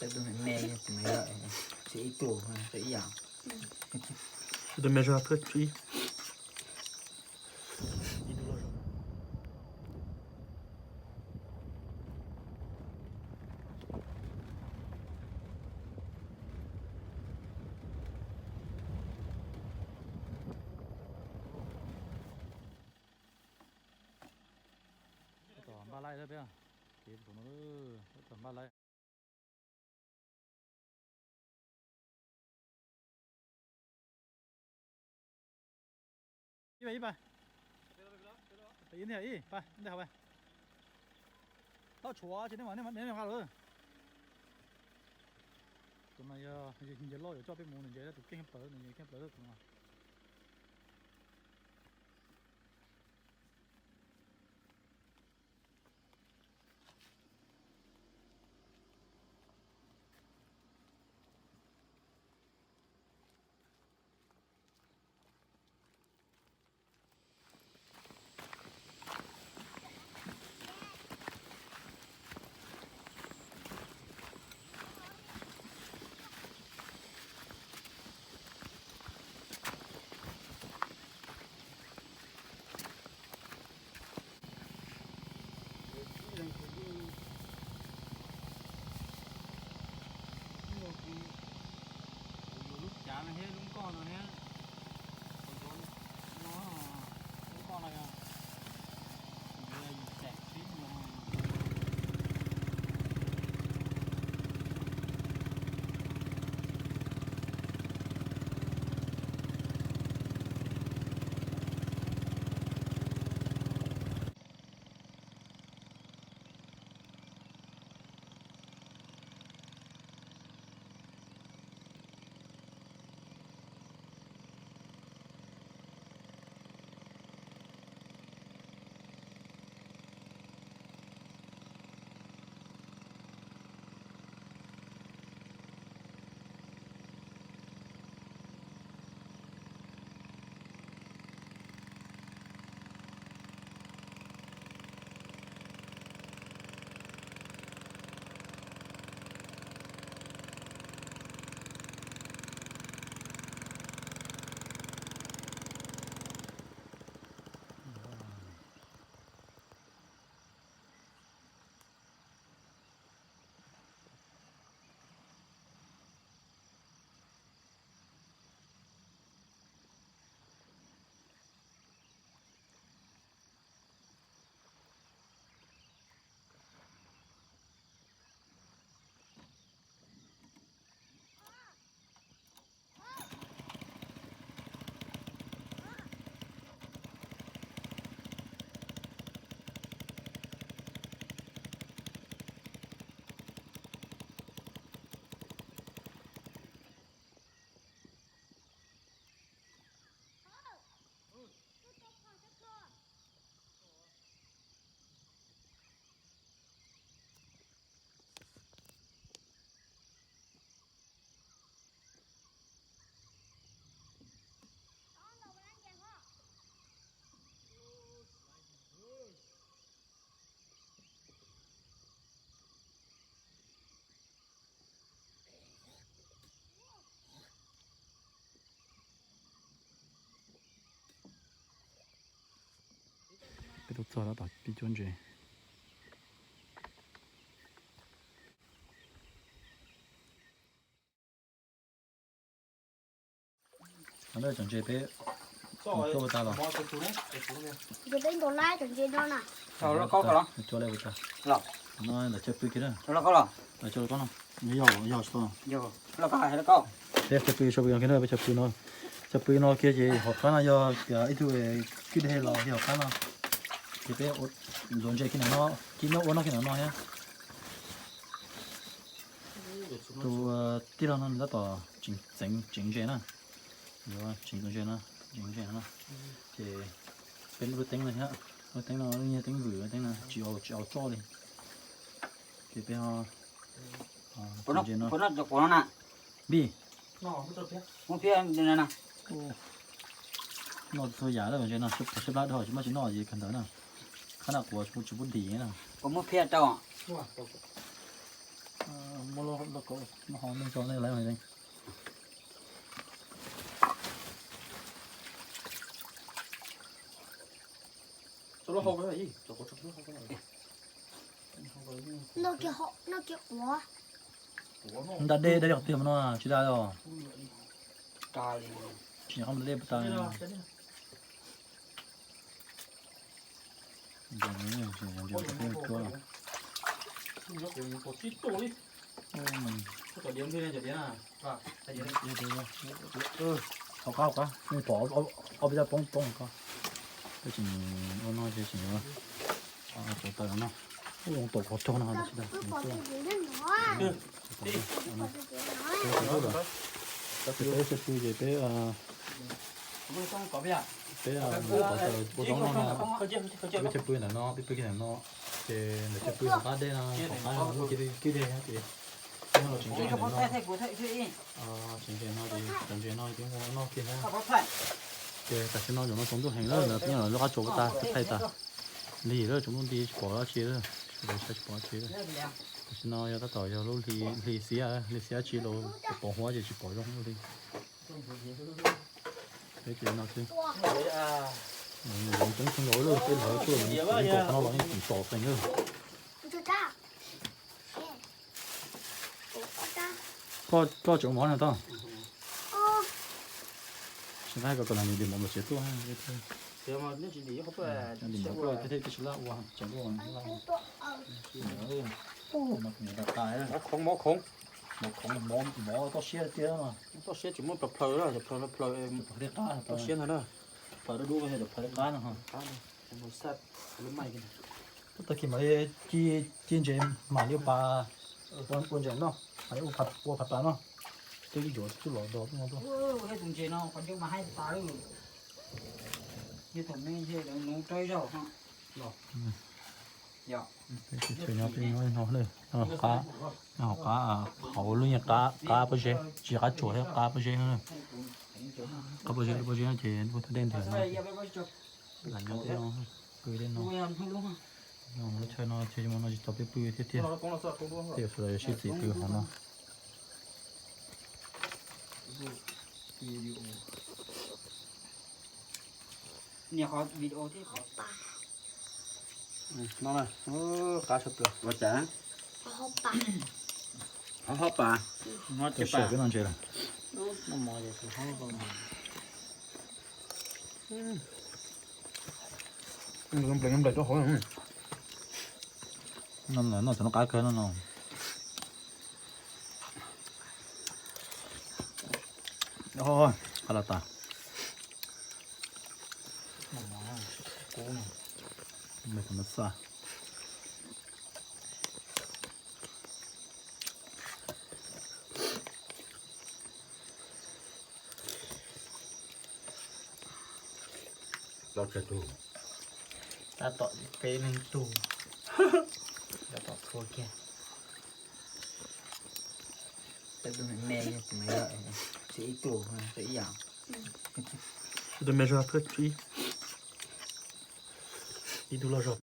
Tus me me, tus me me, ib tug, ib yam. Tus me zog thawj ib. Tab tom npaj laij lawm peb, kev thaum no tab tom npaj laij. Ib pas, ib pas. Ib ntej, ib pas, ntej hauv pas. Tau tshuav ces nej mam, nej mam nqa lawm. Tus no yog nce loj yuav coj peb mus, nws nce tus keej plaws, nws nce keej plaws tus no. Lub cav no thiab lub nkoj no thiab, lub nkoj no yog yim caum tsib no. Peb tuaj txog tab tom pib cuab ntses. Cov ntses peb cuab tas los. Ces peb ntaus laib cov ntses no na. Cuab laib tas. No ntawm chaw pw kiag na. Yog, yog, peb chaw pw no, peb chaw pw no kiag ces hauv qab no yog tias ib tug kwj deg los kiag hauv qab no. Ces peb ntxuav ntses kiag no, kib nyob ua noj kiag no thiab. Tus tij laug no nws tab tom tseev, tseev ntses na. Yuav tseev tus ntses no, tseev ntses no. Ces peb muaj lub teeb no thiab, lub teeb no yog teeb vwm, teeb no tsis, tsis au tsoj li. Ces peb ho ntses no. Npij, noj txhua yam lawm ntses no, siab plab dhau tsis muaj tsis noj ces kawg ntawd na. Qhab naj quav tsis pub dim na. Muab phiaj rau. Muab lub lauj kaub no ho nej tso nej lawv. Nta dej dej tiag mas no tsis daj os. Tsis nqa dej puas tas. Hauv qab, hauv qab, pom ob peb caj poob poob ko. Peb tsis ua no ces tsis tau no. Ub, zoo tau qhov rog no. Peb pw ces peb, peb pov tawm ua zoo no, peb chaw pw ntawm no, peb pw kiag ntawm no, ces ntawm chaw pw hauv qab dej no, hauv qab no muaj kiag kiag dej ces peb los tseem ntses ntawm no, tseem ntses no ces cov ntses no ces muaj noj kiag na. Ces tam sim no zaum no tsaus ntuj heev lawm, peb nyob lub qab tsuas puas tas, peb thaij tas. Lig lawm, tsaus ntuj nti tsis pom dab tsi lawm, tsis pom dab tsi lawm. Tam sim no yog tab tom yog lub hli xiab, hli xiab tsis los pos huab ces tsis pom zoo lub hli. Peb ces no xwb. Zoo coob kheev nkaus lawm, peb lawv tuaj ib kaum qhov no los yeej tseem txom xeev lawm. Koj, koj tseem mov na toj. Tsis nqa koj kom nws dim mov los tsev tuaj. Dim mov tuaj thiab tsis laj ua tseem tuaj. Mov khoov, mov khoov. Mov khoov, mov, mov toj siab tiag. Toj siab tsis muaj plaws plaws, plaws plaws, toj siab ntag na. Plaws dub dub, plaws qab no. Tag kis mam li ci ntses mam li ua pas, ua ntses noj, mam li ua phav pas noj. Twb yuav tsuj los do tuaj no tuaj. Tus ntses no qhov ncauj mas haib tas li. Yog thaum me ntses lawv nuv rau zaug no. Peb tseem nyob peb nyob no, qab, hauv qab, hauv lub nyuag qab, qab pob zeb, tsis qab tsuas thiab qab pob zeb no. Qab pob zeb, pob zeb no ces lub thaj dej ntiag no. Peb lam nyob tej no, pw tej no. Lub chaw no ces no tsis tau peb pw thiab tiag. Tej sawv daws sib txim pw hauv no. No, qab sawv daws. Ua cas? Hov pas. Sawv peb no ntses lawm. Nples nples rau hauv. No, no, no, no qab kawg no no. Qab los tas. Me no xa. Tab tom peb leeg tug, tab tom txhua kiag. Tej tug me me, tsis ib tug, ib yam. Tus me zog thawj ib, ib tug loj zog.